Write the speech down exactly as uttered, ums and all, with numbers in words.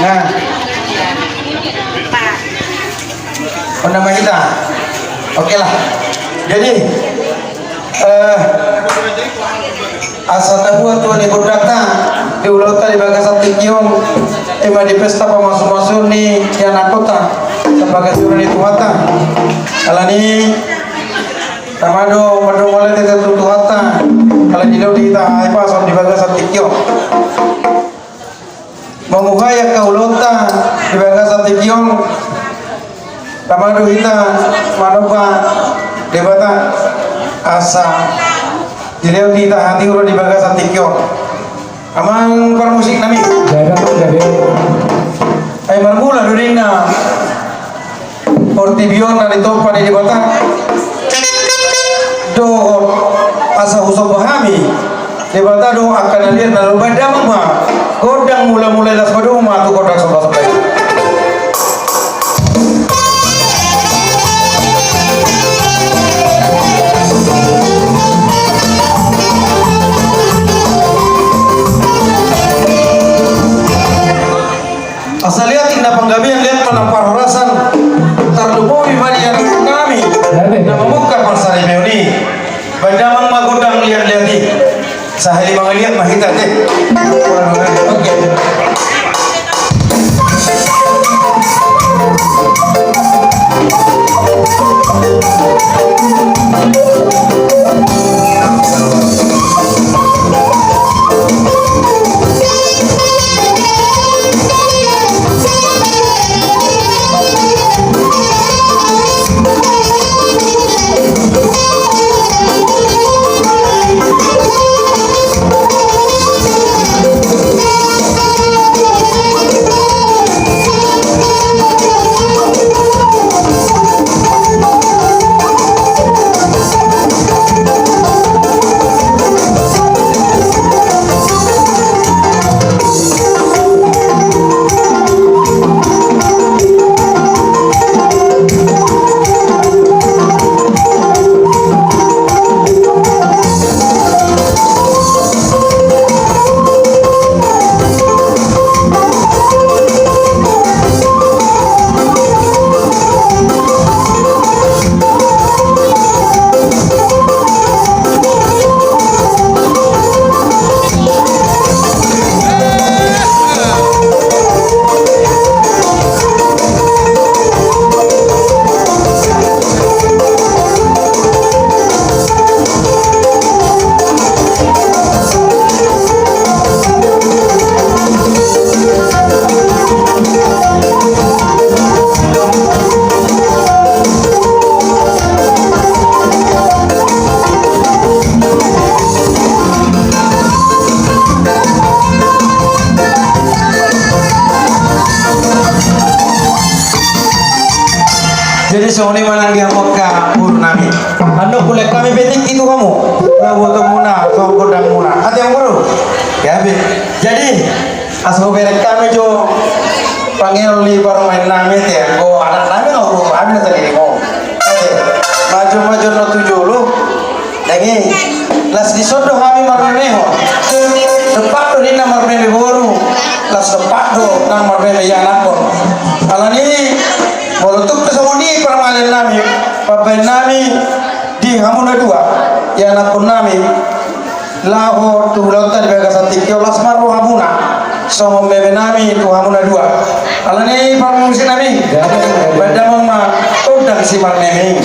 Nah. Undang ma hita. Oke lah. Jadi, eh, asa tabuat tua ni gondangta di ulaonta di bagasan tingki on, ima di pesta pamasumasuon ni ianakhonta, sabagas sura ni Tuhanta. Alani, tama do mandok mauliate tu Tuhanta, alani dilehon di hita hahipason di bagasan tingki on. Mamuhai angka ulaonta di bagasan tingki on, tama do hita manomba Debata asa dilehon di hita hatiuron di bagasan tingki on. Amang parmusik nami. Jadi, jadi. Ai marmula do ninna. Portibi on na ditompa ni Debata. Dohot asa husomba hami Debata dohot angka na liat na lolo. Baen damang ma gondang mulamula i, laos padomu ma tu gondang sombasomba i. Asa liat inna panggabean, liat ma nang parhorasan, tarlumobi ma di anaknami na mamungka parsaripeon i. Baen damang ma gondang liatliat i. Sahali mangaliat ma hita, te. Oke. Jadi songon i ma nang di hamu angka boru nami. Andok hubereng hami pe tingki tu hamu. Ulaonmuna songon gondangmuna. Ate, amang boru. Gabe. Jadi asa hubereng hami jo pangeon ni parumaen nami, te, anggo anak nami na huboto hami na sandiri ho. Ate, majo-majo na tu jolo. Dang i, las dison do hami marmemehon. Dompak do ninna marmeme boru, las dompak do nang marmeme ianakhon. Alani, molo tung pe songon i parmaleon nami, pambaen nami di hamu na dua, ianakhon nami, laho tu ulaonta di bagasan tingki on, las ma rohamuna songon meme nami tu hamu na dua. Alani parmusik nami, baen damang ma gondang si marmeme i.